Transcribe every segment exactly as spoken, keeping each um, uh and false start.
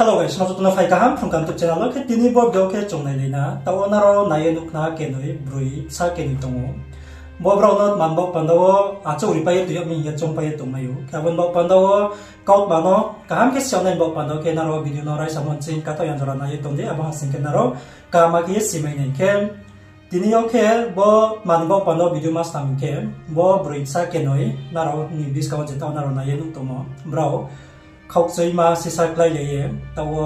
Hello guys, no joto no phai kaham Phrung Kaham YouTube channel wo. Khe tini bo video khe chung nailai na. Taoh wo nrao nai ye nuh khna kenoi broi bsa kenoi tong ou. Bo brao no tma ni baoh panda wo achouh ripai ye tong yag mi hing ye choungpai ye tongmai ou. Khe abo ni baoh panda wo kautma no kaham khe si yag nai ni baoh panda wo khe nrao video no raisamo nching kathaoh yang jora nai ye tong di, abo ha sing khe nrao kaham khe ye simai nai khe. Tini yo khe bo tma ni baoh panda wo video ma snam hing khe, bo broi bsa kenoi nrao ni buskang wo je taoh nrao nai ye nuh tongmo, brao khaukchoima sisa kláilai ye, taoh wo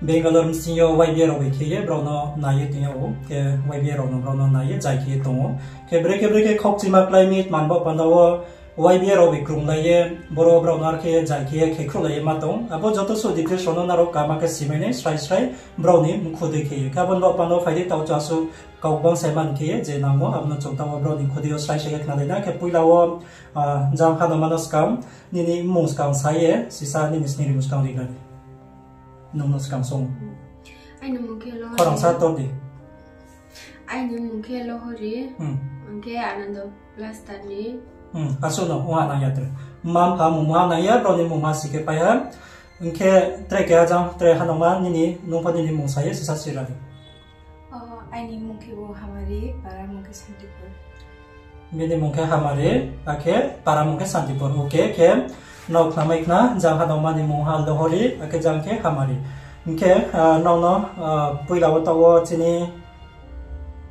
Bangalore bsing yo Y B A rao bai khe ye brao no nai ye tong yag ou, khe Y B A rao no brao no nai ye zai khe ye tong ou. Khe brekhe brekhe khaukchoima klái mi tma ni baoh panda wo Y B A rao bai krunglai ye, boro brao no ar khe zai khe ye khe khruhlai ye ma tong. Abo joto suh details rao no nrao kaham khe simai nai srai srai brao ni mkhu dei khe ye. Khe abo ni baoh panda wo phai di taoh chung asuh kau gbang sai man khe ye je nangmo, abo no chung taoh wo brao ni mkhu dei yo srai srai khe khnalai na. Khe poila wo, ah, jang hano mano skang, nini mmung skang sa ye, sisa nini sning rimung skang ri gra di. Nung no skang song. Aini mmung khe Lohori. Khorang sa tor di. Aini mmung khe Lohori. Hmm. Ang khe Anando Plaster ni. Hmm, asuh no, ong ha nang ya tre. Mma mpha mmung ha nang ya, brao ni mmung ma si khe pai ha. Hing khe tre keha jang, tre hano ma nini, nung pho nini mmung sa ye, sisa si ra di. O, aini mmung khe bo Hamari, para mmung khe Santipur. Bini mmung khe Hamari, akhe para mmung khe Santipur. Okay, khe nrao khnamai khna, jang hano ma ni mmung ha Lohori, akhe jang khe Hamari. Hing khe, ah, nrao no, ah, poila wo taoh wo chini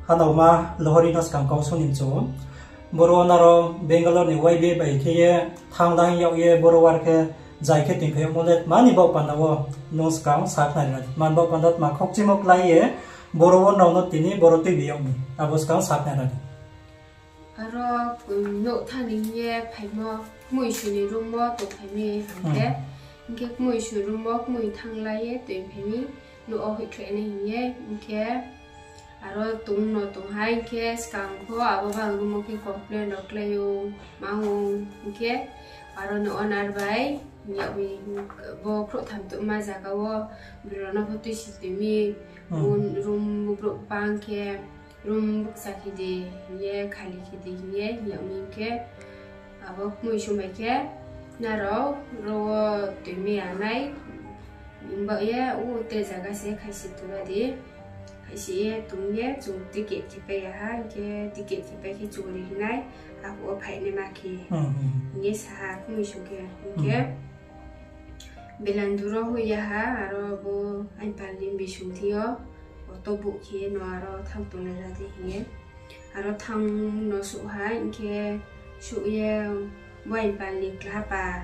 hano ma Lohori no skang kau sung ni mchu. Boro wo nrao Bangalore ni Y B A bai khe ye thanng dang yag ye boro wo ar khe zai khe toingphai yagmo le tma ni baoh panda wo nung skang sa khnari ra di. Tma ni baoh panda tma khaukchimo klái ye boro wo nrao no tini boro tuibi yag mi, abo skang sa khnari ra di. Aro, um, nouh thanng ni hing ye phaimo, kmui suni room wo tongphai mi hing khe, Hmm. hing khe kmui suni room wo kmui thannglai ye toingphai mi, nouh wo hoihkhlai nai hing ye, hing khe aro tong no tong ha, hing khe skang pho abo bang room wo khe complain rao klái ou, ma ou, hing khe aro no owner bai, hing yag mi, bo khrouhtham tongma zaga wo, brao no pho tuisi toi mi, Hmm. room brouh bang khe, room bukcha khe di hing ye, khali khe di hing ye, hing yag mi hing khe, abo kmui sung bai khe, nrao ro wo toi mi ya nai, himba ye, o tre zaga se khaisi tura di, khaisi ye tong ye, chung ticket khe pai ya ha, hing khe ticket khe pai khe chung ri nai, aphuh wo phainaima khe, Hmm, hmm. hing ye sa ha kmui sung khe, hing khe, Hmm. Belandur wo hoih ya ha, aro bo aini pal ni bising thing yo, auto book khe ye no aro thanng tonglai ra di hing ye. Aro thanng no souh ha, hing khe souh ye bo aini pal ni klahapa,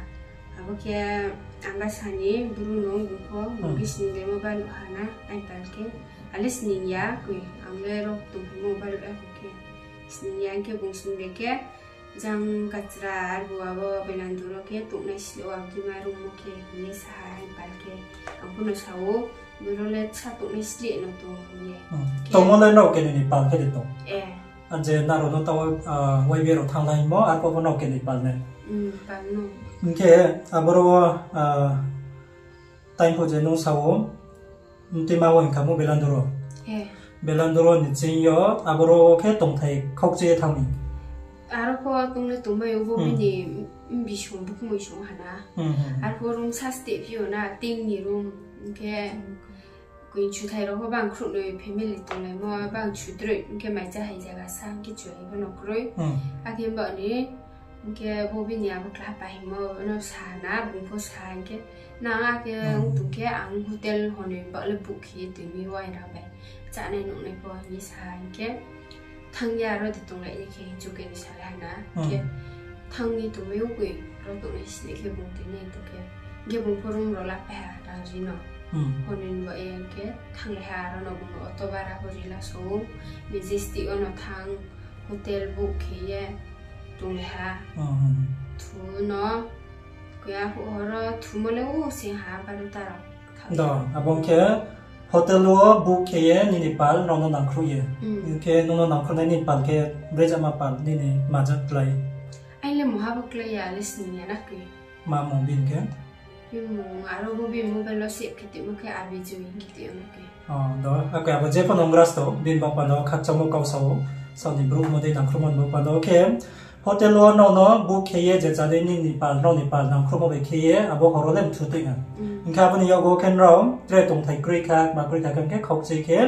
abo khe Ambasa ni bru no bung pho, Hmm. bung khe sning laimo baluh ha na, aini pal khe. Ale sning ya koi, ang le ro tongphimo baluh ya khe. Sning ya hing khe bung sning bai khe, jang kachra arbu abo Belandur wo khe tongnai sleh wo ang kima room wo khe hing ye sa ha aini pal khe. Ang pho no sa ou, boro le sa tongnai sleh no tong hing ye. Hmm. Khe Tongmo le nrao kenoi ni pal khe de tong? Eh. Ar je nrao no taoh, ah, Y B A rao thanng laimo, arphuh pho nrao kenoi pal ne? Hmm, pal no. Hing khe aboro wo, ah, taingphuh je nung sa ou, mtima wo hing kha mo Belandur wo. Eh. Belandur wo ni ching yo, aboro wo khe tongthai khaukchi ye thanng mi. Aro pho tong le tongmai ou bo Hmm. bini, mm, bising bukmui sung ha na. Hmm, hmm. Arphuh room sa steh phi yo na, tin ni room, hing khe koin chuthai rao pho bang khrouhnoi family tonglaimo, bang chutroi, hing khe mai cha hai zaga sa, hing khe chuhai pho no kroi. Hmm. Akhe himba ni, hing khe bo bini abo klahapa hingmo no sa na, bung pho sa, hing khe nang akhe Hmm. ong tong khe ang hotel honoi baoh le book khe ye toi mi wai rao bai. Chánai nungnai pho hing ye sa ha, hing khe thanng ye aro de tonglai ye khe hing chu khe ni salai ha na. Hmm. Khe thanng ye tongmai ou koi, ro tongnai sini khe bung toi nai tong khe. Hing khe bung pho room rao laphai ha rang ri no. Hmm. Honoi ni baoh ye hing khe thannglai ha, aro no bung no auto bara pho ri la so ou, Majestic wo no thanng, hotel book khe ye tonglai ha. Hmm, hmm. Thu no, koi aphuh horo thumo le o sing ha, baro ta rao. Do, abo ong khe hotel wo book khe ye nini pal nrao no nangkhruh ye. Hmm. Hing khe nung no nangkhruhnai nini pal khe brejama pal nini maja klái? Aini le mungha bo klái ya, le sning ya na koi. Ma mung bini khe? Bini mung aro bo bini mobile wo save khe tongmo khe Abi Joy hing khe tongmo khe. O, do, akhe abo je pho no ongras to, bini baoh panda wo khakchangmo kau sa ou, saoh ni brouh mo dei nangkhruhmo ni baoh panda wo khe, Hotel wo nrao no book khe ye je chadei nini pal, nrao ni pal nangkhruhmo bai khe ye abo horo le mthu tui ha. Hing khe abo ni yakgu khe nrao tre tongthai kroi kha, ma kroi kha khe khaukchui khe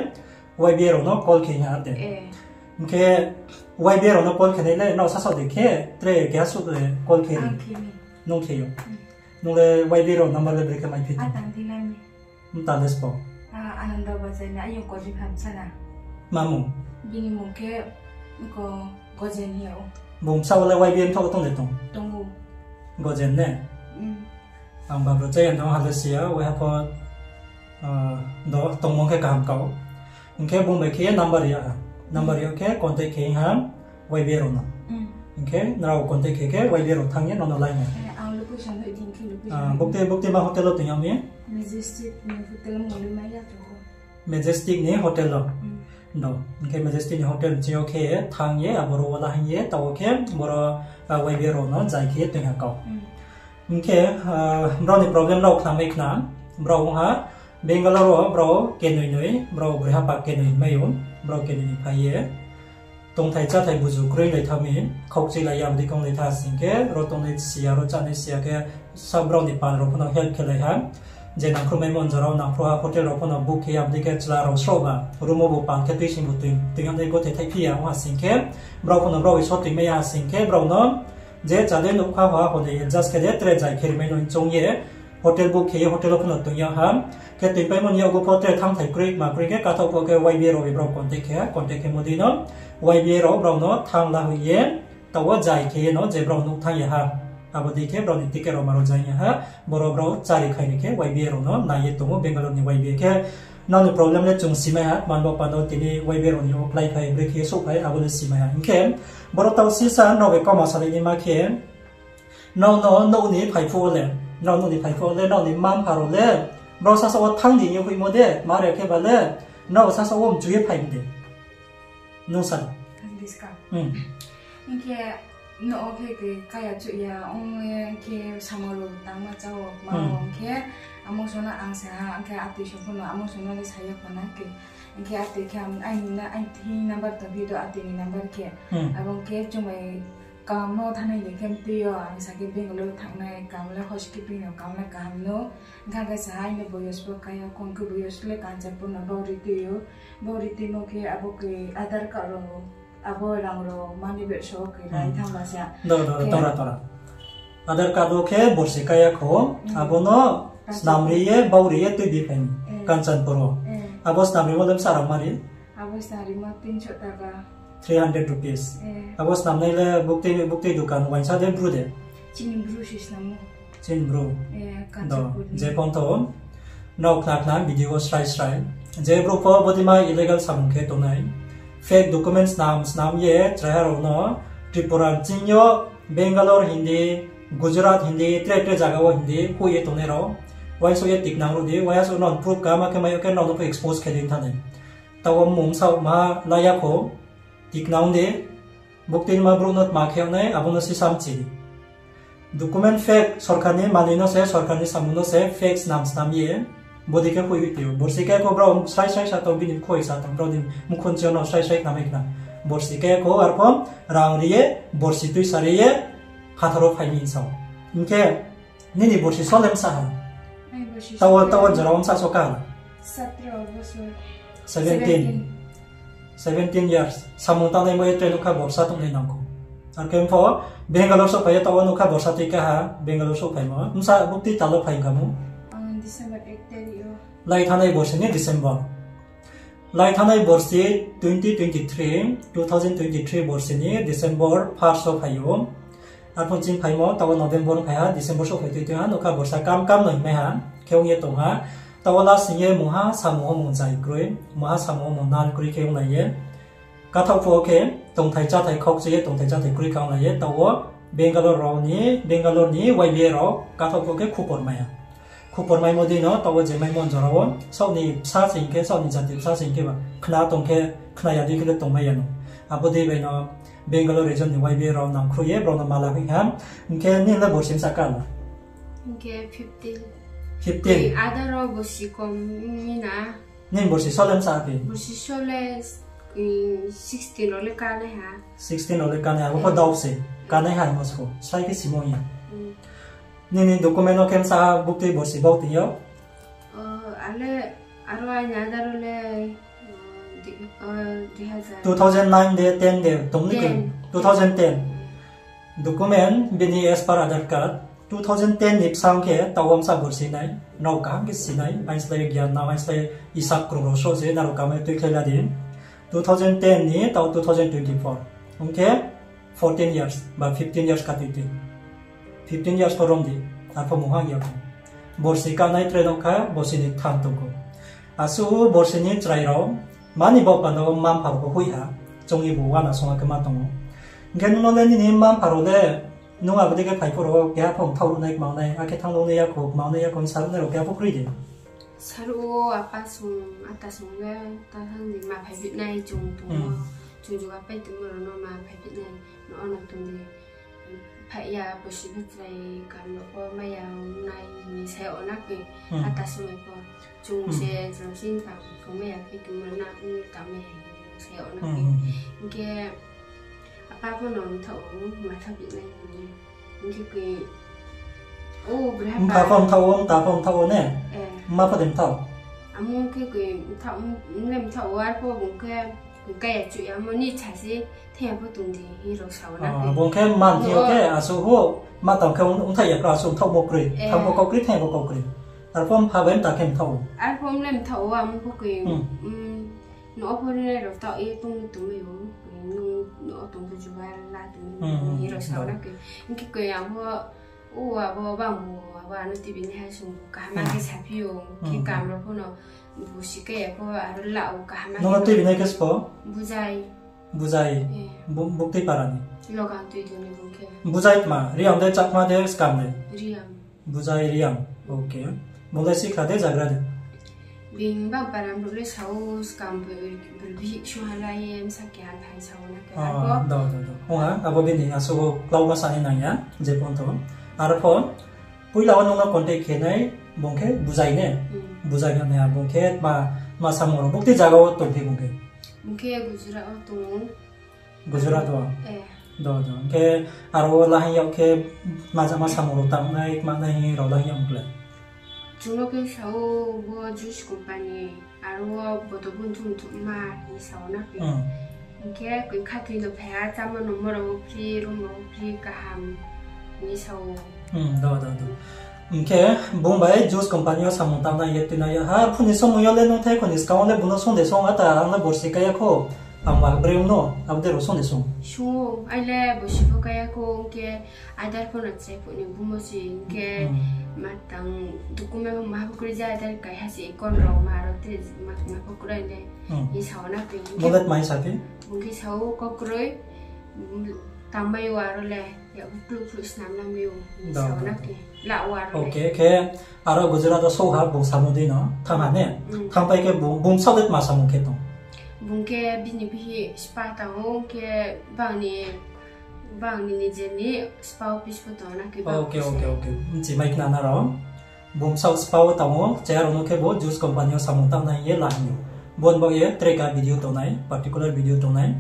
Y B A rao no call khe ha de. Hing khe Y B A rao no call khe nai le nrao sasaoh de khe tre keha suh le call khe ri. Nung khe ou. Nung le Y B A rao number le brekhe maiphi tong? Mta le sbo? Ananda Bazar ni ayong Kojing Hamsana. Ma mung? Bini mung khe ko Gojen hing yag ou. Bung bsa wo le Y B A mthoh tong de tong? Tong ou. Gojen ne? Ang ba bro chaya no ha le si ya, waiha pho, do tongmo khe kaham kau. Hing khe bung bai khe number ri ya ha. Number ri ya khe contact khe ha Y B A rao no. Hing khe nrao contact khe khe Y B A rao thanng ye nrao no lai nai. Bukte, bukte ma hotel wo toing yag mi? Majestic ni hotel wo. Do, hing khe Majestic ni hotel ching yo khe thanng ye, aboro wo la hing ye, taoh wo khe boro, Y B A rao no zai khe toing ha kau. Hing khe, brao ni problem rao khnamai khna, brao ong ha, Bangalore wo brao kenoi noi, brao braiha pa kenoi mai ou, brao kenoi ni phai ye. Tongthai cháthai buzu kroi lai tha mi, khaukchui lai ya abo dei khe ong lai tha sing khe, ro tongnai si ya, ro chánai si ya khe, sa brao ni pal rao pho no help khe lai ha. Je nangkhruh maimo jora wo nangkhruh ha hotel rao pho no book khe ya abo dei khe chla rao sroh ba, room wo bo pal khe tuising bo toing, toing yag nai gothe thaiphi ya ong ha sing khe, brao pho no brao bai so toing mai ya ha sing khe, brao no je chade nougkha ha hor ni adjust khe de tre zai khe ri mai no choung ye, hotel book khe ye hotel wo pho no toing yag ha. Khe toingpaimo ni yakgu pho tre thanngthai kroi ma kroi khe kathaoh pho khe Y B A rao bai brao contact khe ha, contact khe mo dei no Y B A rao brao no thanng la hoih ye, taoh wo zai khe ye no je brao nouh thanng ya ha. Abo dei khe brao ni ticket rao ma rao zai ya ha, boro brao chári khai ni khe Y B A rao no nai ye tong ou Bangalore ni Y B A khe. Nrao ni problem le chung simai ha, tma hing bo panda wo tini Y B A rao ni apply phai, brekhe ye souhphai, abo le simai ha. Hing khe, boro taoh sisa nrao bai kauma salai naima khe, nrao no nouh ni phai phuh wo le, nrao nouh ni phai phuh wo le, nrao ni mma-mpha rao le, brao sasaoh wo thanng di hing ye hoihmo de, ma re khe ba le, nrao sasaoh wo mchu ye phai mi de. Nung sa. Hing khe, nouh wo khe ke kaya chuh ya ong ye, hing khe samung rao tangma chá wo, ma wo, hing khe, amo song no ang sa ha, hing khe atoi song pho no amo song no le sa ya pho na khe, hing khe atoi khe aini, aini number tongphi do, atoi ni number khe. Abo hing khe chung bai kam no thanng nai de khe mtui yo, ang sa khe Bangalore thanngnai, kam le housekeeping no kam le kaham no. Hing khe ang khe sa ha, aini boyos pho kaya, kong khe boyos le Kanchanpur no bau ri tui ou, bau ri tuimo khe abo khe Aadhaar card rao, abo rang rao money bag so khe rai thanng ba sa. Tora, tora. Aadhaar card wo khe borsi kaya kho, abo no snam ri ye, bau ri ye tui bi phai ni, Kanchanpur wo. Abo snam rimo le bsa rang mari? Abo snam rimo tinso taka. Three hundred rupees. Abo snamnai le buktui, buktui dukan uaingsa de bru de? Chini bru si snamo. Chini bru. Do, je phone tho, nrao khna khna video srai srai. Je bru pho bodei ma illegal samung khe tongnai. Fake documents snam snam ye chraiha rao no Tripura ching yo Bangalore hing di, Gujarat hing di, tre tre zaga wo hing di, hoih ye tongnai rao. Uaingsouh ye tiknang ruh di, uaingsouh nrao proof kaham khe mai yo khe nrao no pho expose khe di thanng nai. Taoh wo mmung saoh ma la ya kho, tiknang di, buktui ma brouh no tma khe yag nai, abo no sisa mchi di. Document fake, sorkar ni manoi no se, sorkar ni samung no se fake snam snam ye, bodei khe hoih hoih tong ou. Borsi kaya kho brao srai srai sa tong, bini khoi sa tong, brao ni mkhu nching yo no srai srai khnamai khna. Borsi kaya kho arpho rang ri ye, borsi tuisa ri ye, phathar wo phai mi sao. Hing khe, nini borsi so le bsa ha? Taoh wo, taoh wo jora wo bsa so kha ha? Seventeen. Seventeen years. Samung tangnai mo ye tre nougkha borsa tongnai nang kho. Ar khe pho Bangalore souhphai ye taoh wo nougkha borsa tui kha ha, Bangalore souhphaimo. Bsa buktui tal wo phai kha mo? Lai thanngnai borsi ni December. Lai thanngnai borsi twenty twenty-three, two thousand twenty-three borsi ni December first wo phai ou. Arphuh ching phaimo, taoh wo November phai ha, December souhphai tui tui ha, nougkha borsa kam kam no hingmai ha, khe ong ye tong ha. Taoh wo last hing ye mungha samung wo mung zai kroi, mungha samung wo mung nal kroi khe onglai ye. Kathaoh phuh wo khe tongthai cháthai khaukchui ye, tongthai cháthai kroi khe onglai ye, taoh wo Bangalore rao ni, Bangalore ni Y B A rao kathaoh phuh khe khupor mai ha. Khupor maimo dei no, taoh wo je maimo jora wo, saoh ni bsa se hing khe, saoh ni jati bsa se hing khe ba, khna tong khe, khna ya dei khe le tongmai ya no. Abo dei bai no, Bangalore region ni Y B A rao nangkhruh ye, brao no mala hoih ha. Hing khe nini le borsi bsa kha la? Hing khe fifteen. Fifteen? Ada rao borsi kom ni na. Nini borsi so le bsa phi? Borsi so le Sixteen rao le kánaiha. Sixteen rao le kánaiha, abo pho dao se. Kánaiha hingmo se pho, srai khe simo ya. Nini document no khe bsa buktui borsi bau tong yo? Ale, aro aini Aadhaar wo le, two thousand nine de, ten de tong ni khe, two thousand ten. Document bini as per Aadhaar card, two thousand ten ni bsang khe taoh wo bsa borsi nai, nrao kaham khe si nai, aini slái gyan nang, aini slái isab krung rao só se, nrao kaham khe tuikhlai la di. Two thousand ten ni taoh two thousand twenty-four. Ong khe fourteen years ba fifteen years ka tui tui. Fifteen years pho rom di, arpho mungha ya kho. Borsi kánai tre nouh kha, borsi ni tham tong kho. Asuh borsi ni chrai rao, mani baoh panda wo mma-mpha rao pho hoih ha, chung ni bo uana song ha khe ma tong ou. Hing khe nung no le nini mma-mpha rao le, nung abo dei khe phai phuh rao keha pho mthaoh ruh nai, kmang nai, akhe thanng nung nai yakho, kmang nai yakho, sa ruh nai rao keha pho kroi de? Sa ruh wo, apa song, ata song le, ta thanng ni ma phaiphi nai chung tong ou. Chung juga pai tongmo rao no ma phaiphi nai, no ono tong di. Phai ya, borsi bo chrai kam rao pho mai ya ong nai hing ye sa yag na khe, ata somoi pho. Chung se, chung sini kam pho mai ya khe, tongmo na, ong tang mai ya hing ye sa yag na khe. Hing khe, apa pho no mthaoh ou, ma thaohphi nai hing ye. Hing khe khe, o, mpha pho mthaoh ou, mta pho mthaoh ou ne? Mma pho de mthaoh? Amo khe khe, mthaoh, mle mthaoh ou, arpho bung khe, khe kaya chuh ya mo ni sa se, thai ya pho tong di, hing rao sa ou na khe. Bung khe mma ni thing yo khe, asuh ho, ma tang khe ongthai ya kra, asuh mthaohmo kroi, thanngmo kau kroi, thai ya pho kau kroi. Arpho mpha bai mta khe mthaoh ou? Arpho mle mthaoh ou, amo pho khe, no wo pho rinai rao taoh ye tong ni tongmai ou, no wo tong pho juga la tongmai ou, hing rao sa ou na khe. Hing khe khe abo, o abo bangbu, abo ano tuibi naiha sung kaham khe saphi ou, khe kam rao pho no, borsi kaya pho aro la ou kaham khe. Nono tuibi nai khe sbo? Bujai. Bujai. Buktui para ni? Logang Tuidu ni bung khe. Bujai tma, Reang de, Chakma de, Skam de? Bujai Reang. Ok. Bung le sikha de, zagra de? Bini bang para brouh le sa ou, Skam brouh bihih ksung ha la ye bsa keha thai sa ou na khe. Abo bini asuh wo klau ma sa ni nang ya, je pho tho. Arpho, poila wo nung no contact khe nai, bung khe Bujai ne? Bujai nai ya, bung khe ma, ma samung rao, buktui zaga wo tong khe bung khe? Bung khe Gujarat wo tong ou. Gujarat wo? Hing khe aro wo la hing yag khe, ma jama samung rao tangnai, kmanai hing rao la hing yag khle? Chung no khe sa ou bo juice company, aro wo bodo bun thum thum ma hing sa ou na khe. Hing khe koi khathoi no phai ha, chámo nungmo rao wo free, room rao wo free, kaham hing sa ou. Hing khe bung bai juice company yo samung tangnai ye tuinai ya ha, arphuh ni somoi yo le nung thai kho ni skang wo le bung no song de song, ata ang le borsi kaya kho, ang ba brem no, abo dei rao song de song? Song ou, ai le borsi pho kaya kho, hing khe Aadhaar pho no chrai phuh ni bumo se, hing khe ma tang document pho maha pho kroi, je Aadhaar kaiha se icon rao ma rao te, ma pho kroi le, hing sa ou na khe. Bung le tma hing sa phi? Bung khe sa ou kau kroi, tangmai ou aro le, yakgu kluh kluh snam lamai ou, hing sa ou na khe. La ou aro le. Ok, khe aro Gujarat wo souh ha bung samung dei no thanng ha ne? Thanngpai khe bung, bung bsaoh le tma samung khe tong? Bung khe bini bihih spa tang ou, khe bang ni, bang ni nije ni spa office pho tong ou na khe. Ok, ok, ok. Bchi mai khna nrao. Bung bsaoh spa wo tang ou, chaya rao no khe bo juice company yo samung tangnai hing ye la hing ou. Bo ni baoh ye tre ka video tongnai, particular video tongnai.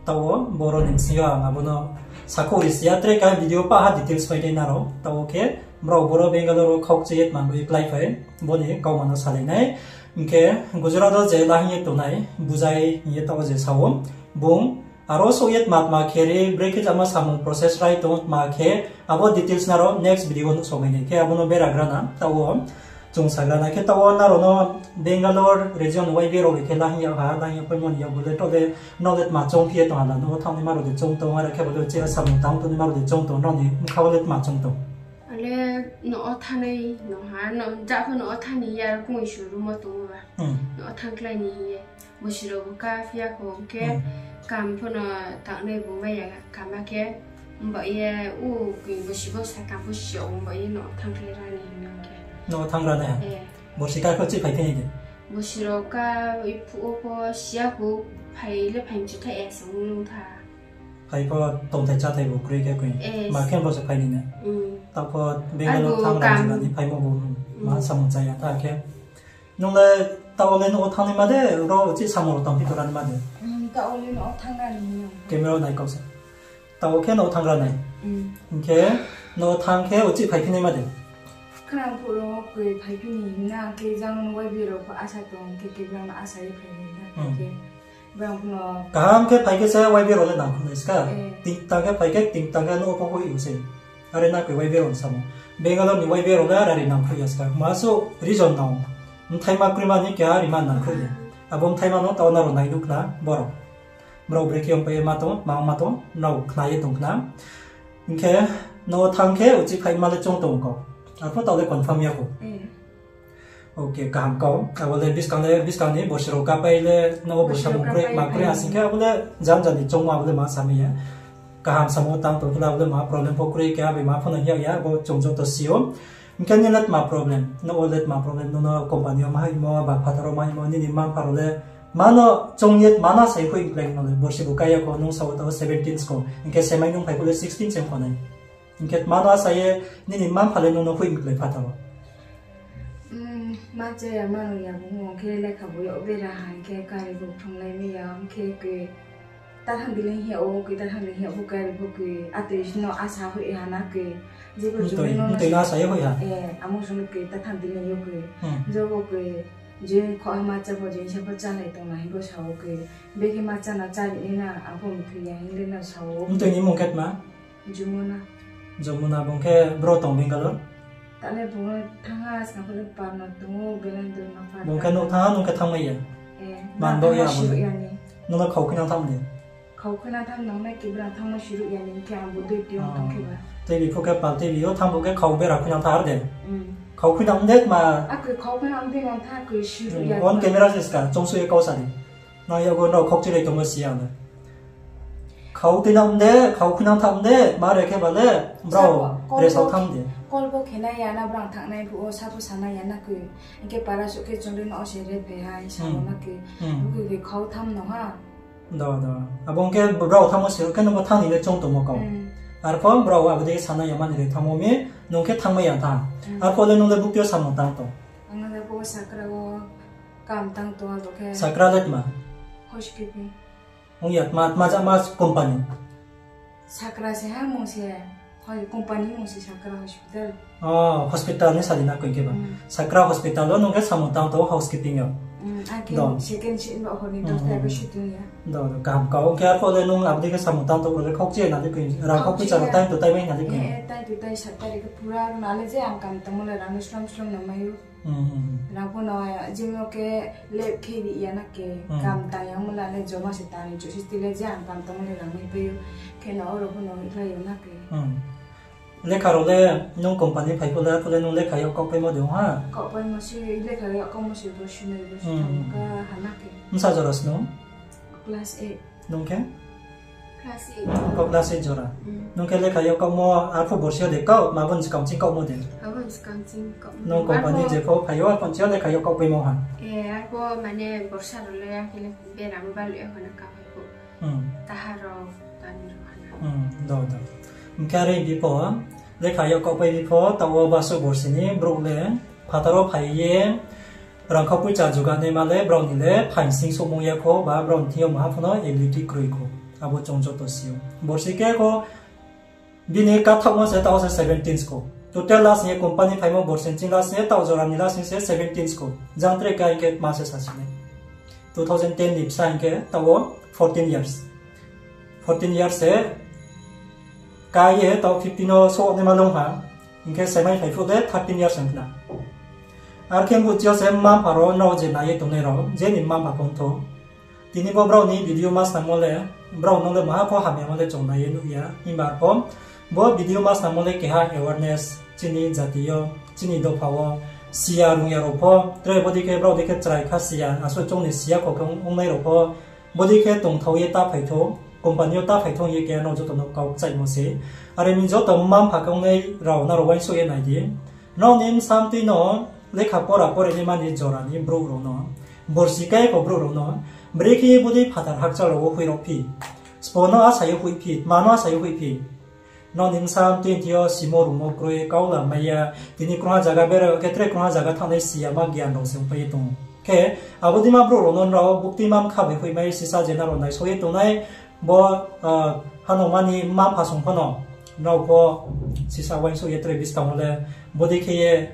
Taoh wo boro ni bsing yo ang abo no sakhouh ri si ya, tre ka video pah ha details phai nai nrao. Taoh wo khe brao boro Bangalore wo khaukchi ye tma bo ye kláiphai, bo ni kauma no salai nai. Hing khe Gujarat wo je la hing ye tongnai, Bujai hing ye taoh wo je sa ou, bung aro souh ye tma tma khe ri, brekhe jama samung process rai tong tma khe, abo details nrao next video wo nuhsao mai nai khe, abo no bera gra na, taoh wo chung sagra na khe, taoh wo nrao no Bangalore region Y B A rao bai khe la hing yag ha, la hing yag phaimo ni yakgu le, taoh le nrao le tma choungphi ye tong ha la, nrao thanngnaima rao de choung tong, are khe bo de chini samung tang tongnaima rao de choung tong, nrao ni bkha wo le tma choung tong? Ale, no wo thanngnai, no ha, no ja pho no wo thanng ni ya, kung isu room wo tong ou ba. No wo thanngkhlai ni hing ye. Borsi rao bo ka phi ya kho, hing khe kam pho no tangnai bo mai ya kama khe, himba ye, u, borsi bo sa tang pho si ya, himba ye no wo thanngkhlai ra ni hing khe. No wo thanng ra nai ha? Borsi ka pho chih phai phi nai de? Borsi rao ka, iphuh wo pho si ya kho, phai le phai mchu thai ya se ong nung tha. Phai pho tongthai cháthai bo kroi khe koi. Ma khe bo se phai ni na. Taoh pho Bangalore thanng rao jila ni phaimo bo, ma samung cha ya ta khe. Nung le taoh le nouh wo thanngnaima de, ro chih samung rao tangphi tongnai ma de? Taoh le no thanng na ni hing yo. Camera nai kau sa. Taoh khe no thanng ra nai. Hing khe no thanng khe uchih phaiphi naima de? Khna phuh ro koi phaiphi ni hing na khe jang no Y B A rao pho asa tong khe khe brang no asa ye phai ni na khe. Brang pho no kaham khe phai khe se Y B A rao le nangkhruh nai ska. Tingtang khe phai khe tingtang khe no pho hoih se. Are na koi Y B A rao ni samo. Bangalore ni Y B A rao le are are nangkhruh ya ska. Ma suh reason nang. Mthaima kroima ni keha rima nangkhruh ya. Abo mthaima no taoh nrao nai nuh khna borao. Brao brekhe ongpai ye ma tong, ma ong ma tong, nrao khna ye tong khna. Hing khe no thanng khe uchih phaima le choung tong kau. Arpho taoh le confirm ya kho. Ok, kaham kau. Abo le buskang le, buskang ni borsi rao kapai le, no bo samung kroi, ma kroi ha sing khe abo le janja ni choungmo abo le ma samai ya. Kaham samung tang tong khe le abo le ma problem pho kroi khe, abai ma pho no hing yag ya, abo chung joto si ou. Hing khe nini le tma problem, no le tma problem, no no company yo ma hingmo, ba phathar wo ma hingmo, nini mma-mpha rao le ma no choung ye ma no sa ye hoih mklái no le, borsi bu kai ya kho, nung sa wo taoh seventeen sko, hing khe semai nung phai phuh le sixteen se ong kho nai. Hing khe ma no asa ye nini mma-mpha le nung no hoih mklái phathar wo? Ma cha ya, ma no ya, bung ong khe lekha bo yag bera ha, hing khe kari bo phrunglai mai ya, hing khe koi ta thanng di le hing yag ou, koi ta thanng di hing yag pho kari pho koi, atoi no asa hoih ha na koi, je bo chung no asa ye hoih ha. Amo chung no koi ta thanng di le yo koi, je bo koi, je khoh ha ma cha pho, je sa pho chálai tong na hing bo sa ou koi, bekhe ma cha no chári nai na, apho mthoi ya hing le no sa ou. Mtoi ni mung khe tma? Jumuna. Jumuna, bung khe bro tong Bangalore? Tale bung thanng ha, skang pho le Parna tong ou, Belando no Parna. Bung khe nouh thanng ha, nung khe thanngmai ya? Man bo ya bo. Nung no khau khuinang tham de? Khau khuinang tham nang nai khe brang thanngmo siruh ya ni khe ang bo dui tong tong khe ba. Tei bi pho khe pal tei bi yo thanng bo khe khau bera khuinang tha ar de? Khau khuinang de ma? Akoi khau khuinang de nang tha koi siruh ya. On camera se ska, choungsuh ye kau sa di. Nang yago nrao khaukchilai tongmo si ya le. Khau tuinang de, khau khuinang tham de, ma re khe ba le, brao resao tham de. Call bo khe nai ya na, brang thanngnai phuh wo sa pho sa nai ya na koi. Hing khe para suh khe chung ri no se re phai ha, sa no na koi. Bukoi koi khau tham no ha. Do, do. Abo hing khe brao thanngmo si khe nung bo thanng ni le choung tongmo kau. Arpho brao abo dei sa nai ya mani re thanngmo mi, nung khe thanngmai ya tha. Arpho le nung le bukti yo samung tang tong? Ang le bo sakra wo kam tang tong abo khe. Sakra le tma? Housekeeping. Ong ya, tma, tma jama company? Sakra se ha mung se, company mung se Sakra Hospital. O, hospital ni sadi na koi khe ba. Sakra Hospital wo nung khe samung tang tong housekeeping yo. Second shift no hor ni dos ta bo shooting ya. Do, do, kaham kau. Ong khe arpho le nung abo dei khe samung tang tong le khaukchi na di koi, rang khaukchi cha rao time to time hai na di koi. Time to time sa tari khe pura na le je ang kam tongmo le rang no slam slam no mai ou. Rang pho no, jing yo khe lep khe ri ya na khe, kam tang ya mo la le joma se tang ni chuh si ti le je ang kam tongmo le rang mai pai ou, khe no oro pho no hing khlai yo na khe. Lekha rao le nung company phai phuh le, arpho le nung lekha yag kaohpaimo de ong ha? Kaohpaimo se, lekha yag kaohmo se bo sinoi bo si thanng ka ha na khe. Bsa jora se nung? Class eight. Nung khe? Class eight. Kau class eight jora. Nung khe lekha yag kaohmo, arpho borsi yo de kaoh, ma bo ni skang ching kaohmo de? Nung company je pho phai yo, arpho ching yo lekha yag kaohpaimo ha? Arpho mane borsa rao le ya khe le bera bo baluh ya kho na ka phai phuh. Taha rao, tani rao ha na. Do, do. Hing khe are bi pho, lekha yag kaohpai bi pho, taoh wo baso borsi ni brouh le phathar wo phai ye, rangkhau poicha juganaima le brao ni le phaing sing souhmung ya kho, ba brao ni thing yo maha pho no ability kroi kho. Abo chung joto si ou. Borsi khe kho, bini kathaohmo se taoh se seventeen sko. Total last ni company phaimo borsi ni ching last ni taoh jora ni last ni se seventeen sko. Jang tre ka hing khe tma se sa si nai. Two thousand ten ni bsa hing khe taoh wo fourteen years. Fourteen years se ka ye taoh fifteen wo souhnaima long ha. Hing khe semai phai phuh le thirteen years hing khna. Ar khe buchi yo se mma-mpha rao nrao je nai ye tongnai rao, je ni mma-mpha pho ong thou. Tini bo brao ni video ma snamo le, brao no le maha pho hamyamo le chung nai ye nuh ya. Himba arpho bo video ma snamo le keha awareness, chini jati yo, chini dopha wo, siya rungya rao pho, tre bodei khe brao dei khe chrai kha siya, asuh chung ni siya kho khe ongnai rao pho, bodei khe tongthao ye ta phai thou, company yo ta phai thou hing ye keha nrao joto no kau kchaimo se. Are mi joto mma-mpha khe ongnai rao nrao uaingsouh ye nai di. Nrao ni bsa mtui no lekha pora pore naima ni jora ni brouh rao no, borsi kai pho brouh rao no, brekhe ye bodei phathar hakchal rao wo hoih rao phi, spo no asa ye hoih phi, tma no asa ye hoih phi. Nrao ni bsa mtui thing yo simo rungmo kroi, kau lamai ya, tini krungha zaga bera khe tre krungha zaga thanngnai siyama gian rao se ongpai ye tong ou. Khe abo deima brouh rao no nrao bukti ma mkha bai hoihmai sisa je nrao naisao ye tongnai, bo, ah, hanongma ni mma mpha song pho no nrao pho sisa uaingsouh ye tre buskang wo le bodei khe ye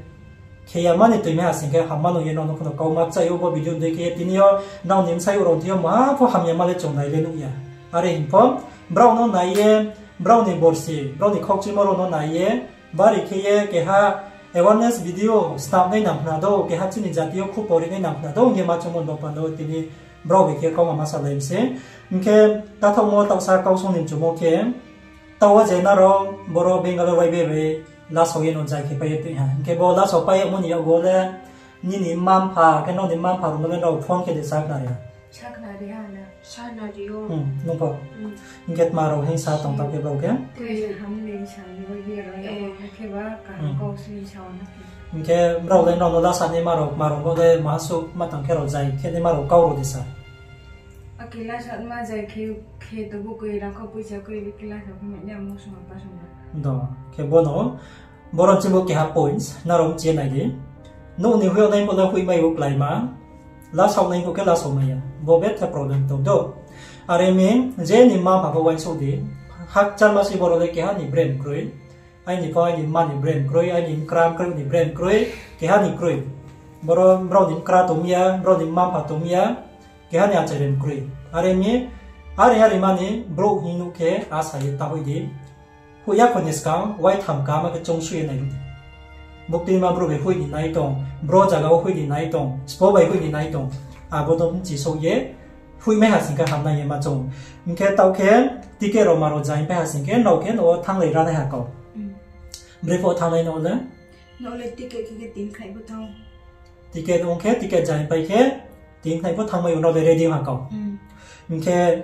khe ya mani toimai ha sing khe hamma nung ye nrao no pho no kauma kchai ou. Bo video dei khe ye tini yo nrao ni bsayouh rao thing yo maha pho hamyama le chung nai le nuh ya. Are hing pho, brao no nai ye, brao ni borsi, brao ni khokchimo rao no nai ye, bari khe ye keha awareness video snamnai nang khna dou, keha chini jati yo khupo rinai nang khna dou hing ye ma choungmo ni baoh panda wo tini brao bai khe kauma ma salai mi se. Hing khe kathaohmo taohsa kau song ni mchumo khe, taoh wo je nrao boro Bangalore Y B A bai lasao ye no jai khe pai ye tong ha. Hing khe bo lasao pai yagmo ni yakgu wo le nini mma mpha, khe nrao ni mma mpha rao no le nrao phone khe de sakhnari ha? Sakhnari ha na. Sakhnari ou. Hmm, nung pho? Hmm. Hing khe tma rao hingsa tong taoh khe brao khe? Tei ham ni sa ni bo ye rao ya, eh, khe ba kaham, hmm, kau sini sa na khe. Hing khe brao le nrao no lasa ni ma rao, ma rao no le maha suh ma tang khe rao jai khe ni ma rao kau rao de sa? Akhe lasa ma jai khe, khe to bo koi rang kho poisa koi le khe lasa khe mai ni amo sung apa sung na. Do, khe bo no, boro chini bo keha points, nrao mchi ye nai di. Nouh ni hoih yag nai pho le hoihmai ou kláima, lasao nai pho khe lasao mai ya. Bo betha problem tong do. Are mi, je ni mma mpha pho uaingsouh di, hakchalma se boro le keha ni brem kroi. Aini pho aini mma ni brem kroi, aini mkra mkroi ni brem kroi, keha ni kroi. Boro brao ni mkra tong mi ya, brao ni mma mpha tong mi ya, keha ni achai rem kroi. Are mi, are are mani brouh hing nuh khe asa ye ta hoih di. Hoih ya kho ni skang, uaitham kaham khe choungsui ye nai di. Bukti ma brouh bai hoih ni nai tong, bro zaga wo hoih ni nai tong, sbo bai hoih ni nai tong, abo no mchi souh ye, hoihmai ha sing khe hamnai ye ma choung. Hing khe taoh khe ticket rao ma rao jai pai ha sing khe, nrao khe no thannglai ra nai ha kau. Hmm. Bre pho thannglai no le? No le ticket khe khe tin khnai pho thanng. Ticket ong khe ticket jai pai khe, tin khnai pho thanngmai ou, nrao le ready ha kau. Hmm. Hing khe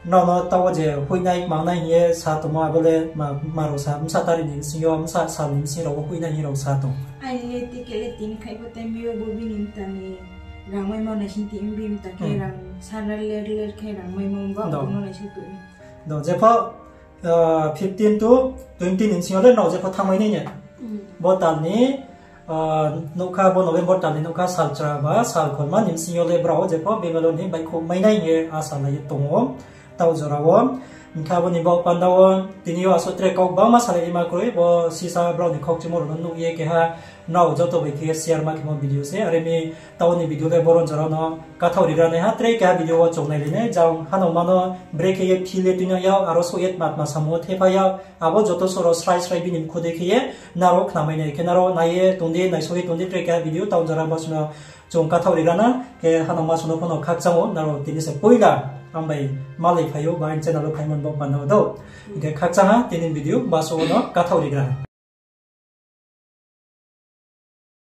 nrao no taoh wo je hoihnai mangnai hing ye sa tongmo abo le ma, ma rao sa, bsa tarik ni bsing yo, bsa sal ni bsing rao wo hoihnai hing rao sa tong. Aini le ticket le tin khnai pho tei mi yo bo bini mta ni rang maimo naising ti bini mta khe, hmm, rang sara ler ler khe rang maimo ba, do, bo no naising tong. Do, jepho, ah, fifteen to twenty ni bsing yo le nrao jepho thanngmai nai ni. Hmm. Bo tal ni, ah, nougkha, bo November tal ni nougkha salchra ba salkholma ni bsing yo le brao jepho Bangalore ni baihkhouh mai nai hing ye asa lai ye tong ou. Taoh jora wo, hing khe abo ni baoh panda wo, tini yo asuh tre kau gbangma salai ma kroi, bo sisa brao ni khokchimo rao no nuh ye keha nrao joto bai khe share ma khemo video se, are mi taoh ni video le boro jora no kathaoh rigra nai ha, tre keha video wo chung nailai nai, jang hanongma no bre khe ye feel ye tuinang yag, aro souh ye tma tma samung wo thepha yag, abo joto suh rao srai srai bini mkhu dei khe ye nrao khnamai nai khe nrao nai ye tong di, naisao ye tong di, tre keha video taoh jora bo suh no chung kathaoh rigra na, khe hanongma suh no pho no khakchang ou, nrao tini se poila ang bai malai phai ou, ba aini channel wo phaimo ni baoh panda wo do. Hing khe khakchang ha, tini video ba suh no kathaoh rigra.